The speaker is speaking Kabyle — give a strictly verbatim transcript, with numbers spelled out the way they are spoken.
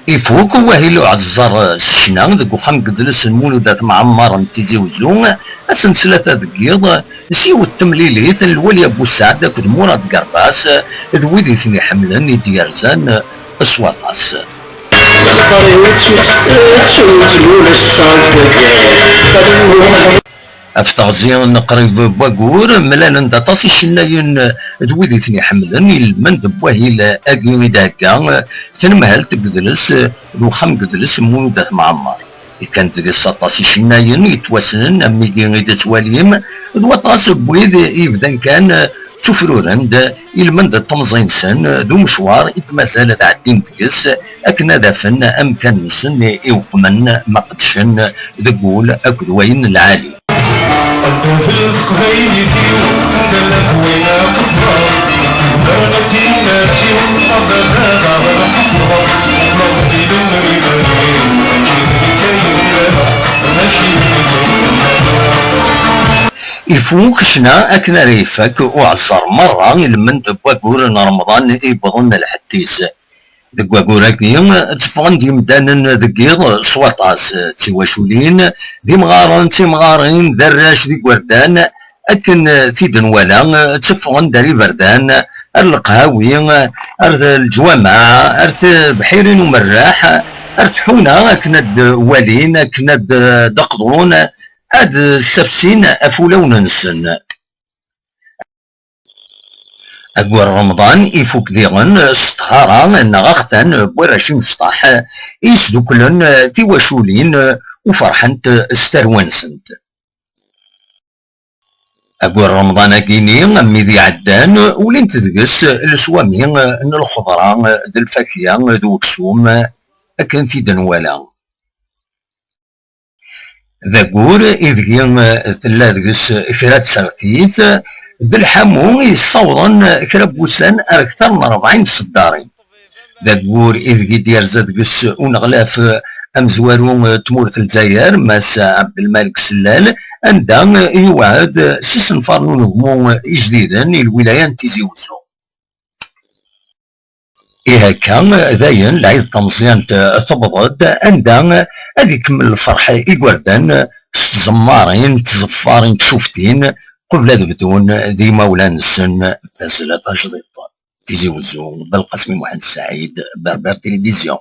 Ifuk wahil uɛeẓẓer s ccna deg uxxam n yedles n Mulud At Mɛemmer n Tizi Uzzu, ass n ttlata deg yiḍ, s yiwet temlilit n Lwali Abu Saɛd akked Murad Garbas d wid i ten-iḥemmlen i d-yerzan s waṭas. Ɣef teɣzi n qrib n waggur, mlalen-d aṭas icennayen d wid i ten-iḥemmlen ilmend n wahil-agi i d-thegga tnemhalt n yedles d uxxam n yedles n Mulud At Mɛemmer. Kkan deg-s aṭas icennayen yettwassnen am wigi i d-tettwalim, d waṭas n wid yebdan kan ttufruren-d ilmend n temẓi-nsen d umecwar i d-mazal ad ɛeddin deg-s akken ad afen amkan-nsen iweqmen ma qedcen deg wul akked wayen n lɛali. Ifuk ccna akken ara ifak uɛeẓẓer merra ilmend n waggur n Remḍan iwwḍen lḥedd-is. Deg waggur-agi, tteffɣen-d yimdanen deg yiḍ s waṭas, d tiwaculin, d imɣaren, d timɣarin, d arrac, d igerdan, akken tid nwala, tteffɣen-d ar iberdan, ar leqhawi, ar leǧwameɛ, ar tebḥirin umerreḥ, ar tḥuna, akken ad d-walin, akken ad d-qḍun, ad ssafsin ɣef wulawen-nsen. Aggur Remḍan ifuk diɣen s ṭṭhara neɣ axtan n warrac imecṭaḥ i yesduklen tiwaculin u ferḥent s tarwa-nsent. Aggur Remḍan-agi-ni, am wid iɛeddan, ulint deg-s leswami n lxeḍra d lfakya d uksum, akken tid nwala. D aggur ideg tella deg-s kra n tsertit, d lḥamu yessawḍen kra n wussan ar kter n rebɛin tseddarin. D aggur ideg i d-yerza deg-s uneɣlaf amezwaru n tmurt n Lezzayer, Mass Ɛebdelmalek Sellal, anda yewɛed s isenfaren n unegmu ijdiden i lwilaya n Tizi Wezzu. Ihi akka, dayen, lɛid tameẓyant tewweḍ-d, anda ad ikemmel lferḥ igerdan s tẓemmarin, tẓeffarin, tcuftin, qbel ad bdun d yimawlan-nsen tazzla tajdiṭ. Tizi Wezzu, Belqasem Muḥend Saɛid, Berber Télévision.